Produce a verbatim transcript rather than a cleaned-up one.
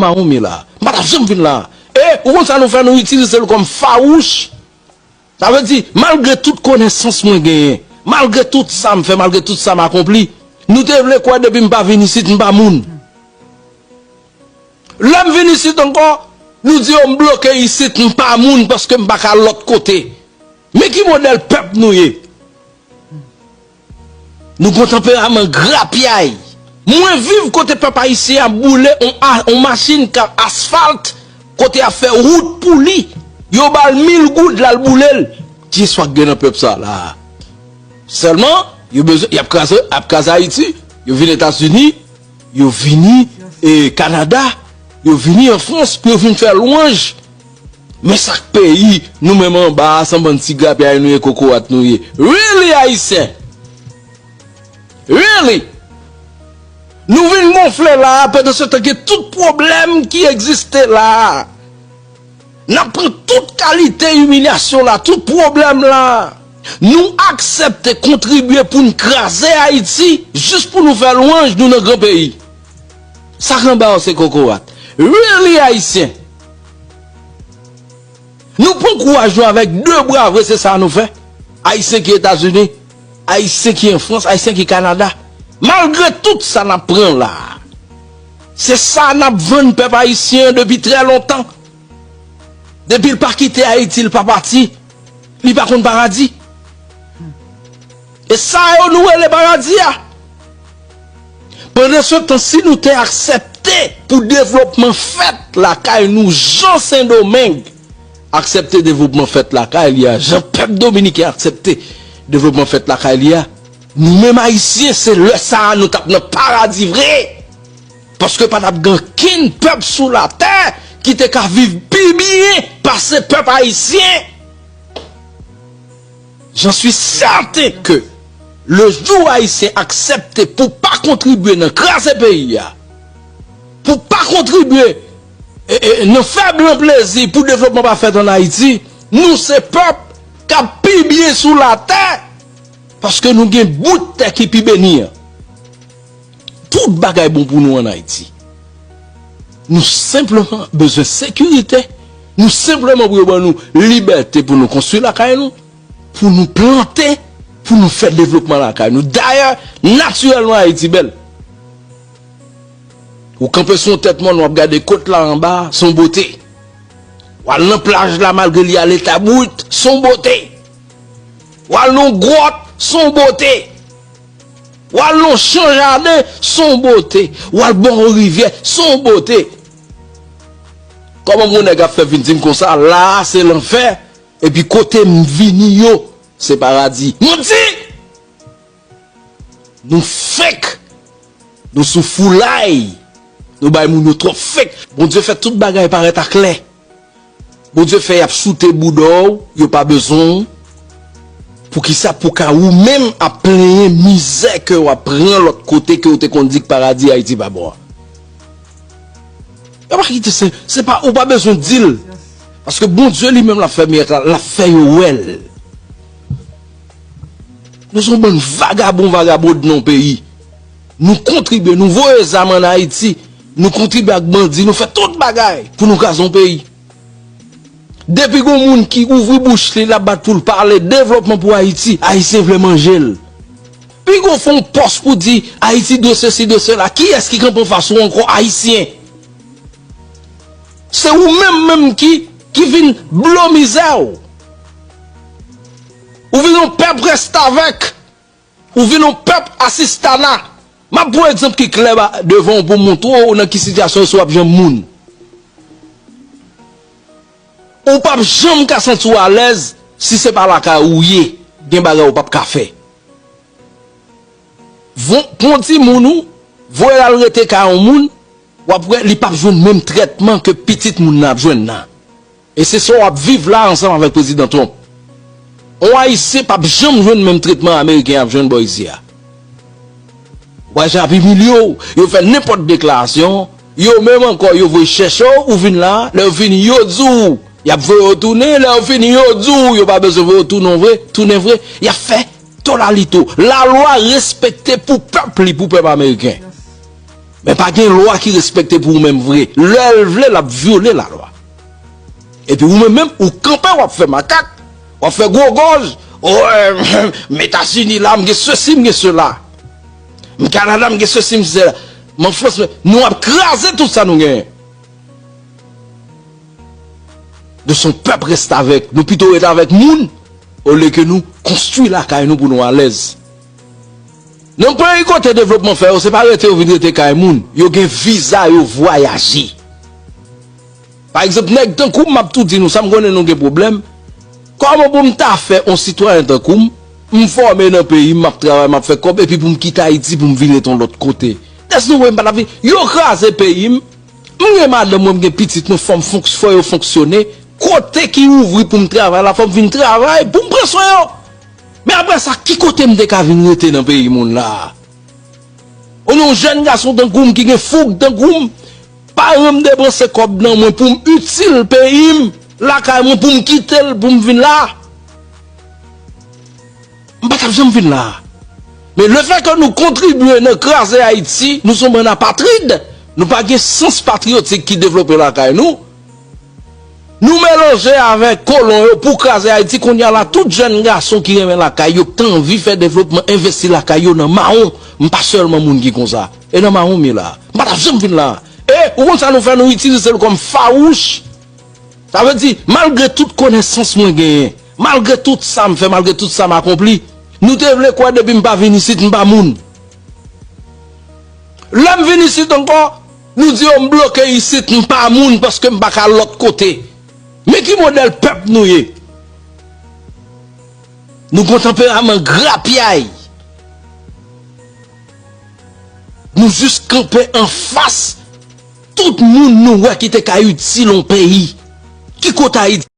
Mahomi la. M pa t ap janm vin la. E, ou konn sa nou fè, nou itilize l kòm fawouch. Sa vle di, malgre tout konesans mwen genyen, malgre tout sa m fè, malgre tout sa m akonpli, nou te vle kwè depi m pa vin isit, m pa moun. Lè m vin isit ankò, nou di yo m bloke isit, m pa moun paske m pa ka al lòt kote. Men ki modèl pèp nou ye? Nou gon tanperaman grapyay. Mwen viv kote pèp ayisyen ap boule on, a- on machin k ap asfalt, kote y ap fè wout pou li. Yo ba l mil goud, l al boule l. Kiyès w ap gen nan pèp sa la? Sèlman, yo bezwen, y ap kraze, ap kraze Ayiti, yo vin Etazini, yo vini e Kanada, yo vini an Frans pou yo vin fè lwanj. Men sa k peyi nou menm anba a, se yon bann ti grapyay nou ye, kokorat nou ye. Really, Ayisyen? Really? Nou vin gonfle la a, pandan se tan gen tout pwoblèm ki egziste la a. N ap pran tout kalite imilyasyon la, tout pwoblèm la. Nou aksepte kontribye pou n kraze Ayiti jis pou nou fè lwanj nou nan gran peyi. Sa k anba yo se kokorat. Really, Ayisyen? Nou pran kouraj nou avèk de bra vre, se sa nou fè. Ayisyen ki Etazini, Ayisyen ki an Frans, Ayisyen ki Kanada. Malgre tout sa n ap pran la, se sa n ap vann pèp ayisyen an depi trè lontan. Depi l pa kite Ayiti, l pa pati, li pa konn paradi. E sa yo nou rele paradi a. Pandan se tan, si nou te aksepte pou devlopman fèt lakay nou, jan Sendomeng aksepte devlopman fèt lakay li a, jan pèp dominiken aksepte devlopman fèt lakay li a, nou menm Ayisyen, se lè sa a nou t ap nan paradi vre. Paske pa t ap gen okenn pèp sou latè ki te ka viv pi byen pase pèp ayisyen. J'en suis certain que le jour Ayisyen aksepte pou pa kontribye nan kraze peyi a, pou pa kontribye e, e, nan fè blan plezi pou devlopman pa fèt an Ayiti, nou se pèp k ap pi byen sou latè, paske nou gen bout tè ki pi beni an. Tout bagay bon pou nou an Ayiti. Nou senpleman bezwen sekirite. Nou senpleman pou yo ban nou libète pou nou konstwi lakay nou, pou nou plante, pou nou fè devlopman lakay nou. Dayè, natirèlman Ayiti bèl. Ou kanpe sou yon tèt mòn, w ap gade kot la anba, se yon bote. W al nan plaj la, malgre li a leta brit, se yon bote. W al nan yon gwòt, se yon bote. W al nan yon chan jaden, se yon bote. W al bò yon rivyè, se yon bote. Kòman yon nèg ap fè vin di m konsa, la a se lanfè, epi kote m vini yo, se paradi? Manti! Nou fake! Nou sou foulay! Nou bay moun yo twòp fake! Bondye fè tout bagay parèt aklè. Bondye fè y ap choute bouda w, yo pa bezwen w. Poukisa? Pou ka ou menm ap plenyen mizè ke w ap pran lòt kote ke w te konn di k paradi Ayiti pa bon an. Yo pa kite, se, se pa, ou pa bezwen di l. Paske Bondye li menm l ap fè miyèt la, l ap fè yo wè l. Nou se yon bann vagabon, vagabond nan yon peyi. Nou kontribye, nou voye zam ann Ayiti, nou kontribye ak bandi, nou fè tout bagay pou nou kraze yon peyi. Depi gon moun ki ouvri bouch li, l ap bat pou l pale devlopman pou Ayiti, Ayisyen vle manje l. Piga w fè yon pòs pou di Ayiti dwe sesi, dwe sela, kiyès ki kanpe anfas ou ankò, Ayisyen? Se ou menm menm ki, ki vin blo mizè w. Ou vin yon pèp restavèk. Ou vin yon pèp asistana. M ap pran yon egzanp ki klè ba, devan w pou m montre w nan ki sitiyasyon w si w ap janm moun. Ou p ap janm ka santi w alèz si se pa lakay ou w ye. Gen bagay ou p ap ka fè. Von, pran timoun ou, voye l al rete kay yon moun, w ap wè li p ap jwenn menm trètman ke pitit moun nan ap jwenn nan. E se sa w ap viv la ansanm avèk Prezidan Trump. On Ayisyen p ap janm jwenn menm tretman Ameriken ap jwenn bò isi a. Ou pa janm ap imilye w, yo fè nenpòt deklarasyon, yo menm ankò yo voye chèche w, ou vin la, lè yo vini yo di w y ap voye w tounen, lè yo vini yo di w yo pa bezwen voye w tounen vre, tounen vre, y ap fè tolalito. Lalwa respekte pou pèp li, pou pèp ameriken. Men pa gen lwa ki respekte pou ou menm vre. Lè l vle, l ap vyole lalwa. Epi ou menm menm, ou kanpe, w ap fè makak, w ap fè gwo gòj. O, m Etazini la, m gen sesi, m gen sela. M Kanada, m gen sesi, m sela. M an Frans, men nou ap kraze tout sa nou genyen. Nou se yon pèp restavèk. Nou pito ret avèk moun olye ke nou konstwi lakay nou pou nou alèz. Nan peyi kote devlopman fè yo, se pa rete yo vin rete kay moun. Yo gen viza, yo vwayaje. Pa egzanp, nèg tankou m, m ap tou di nou sa, m konnen nou gen pwoblèm. Kòman pou m ta fè yon sitwayen tankou m, m fòme nan peyi m, m ap travay, m ap fè kòb, epi pou m kite Ayiti, pou m vin rete yon lòt kote? Dès nou wè m pa t ap vin. Yo kraze peyi m, m gen madanm mwen, m gen pitit mwen, fò m fonks-, fò yo fonksyone. Kote ki ouvri pou m travay la, fò m vin travay pou m pran swen yo. Men apre sa, ki kote m te ka vin rete nan peyi moun la? Ou yon jèn gason tankou m ki gen foug tankou m, paran m depanse kòb nan mwen pou m itil peyi m, lakay mwen, pou m kite l, pou m vin la. M pa t ap janm vin la. Men lefètke nou kontribye nan kraze Ayiti, nou se yon bann apatrid, nou pa gen sans patriyotik ki devlope lakay nou. Nou melanje avèk kolon yo pou kraze Ayiti. Kounye a la, tout jèn gason ki renmen lakay yo, ki t anvi fè devlopman, envesti lakay yo nan mawon. M pa sèlman moun ki konsa. E nan mawon m ye la. M pa t ap janm vin la. E, ou konn sa nou fè, nou itilize l kòm fawouch. Sa vle di, malgre tout konesans mwen genyen, malgre tout sa m fè, malgre tout sa m akonpli, nou te vle kwè depi m pa vin isit, m pa moun. Lè m vin isit ankò, nou di yo m bloke isit, m pa moun paske m pa ka al lòt kote. Men ki modèl pèp nou ye? Nou gon tanperaman grapyay. Nou jis kanpe anfas tout moun nou wè ki te ka itil yon peyi. Ki kote Ayiti?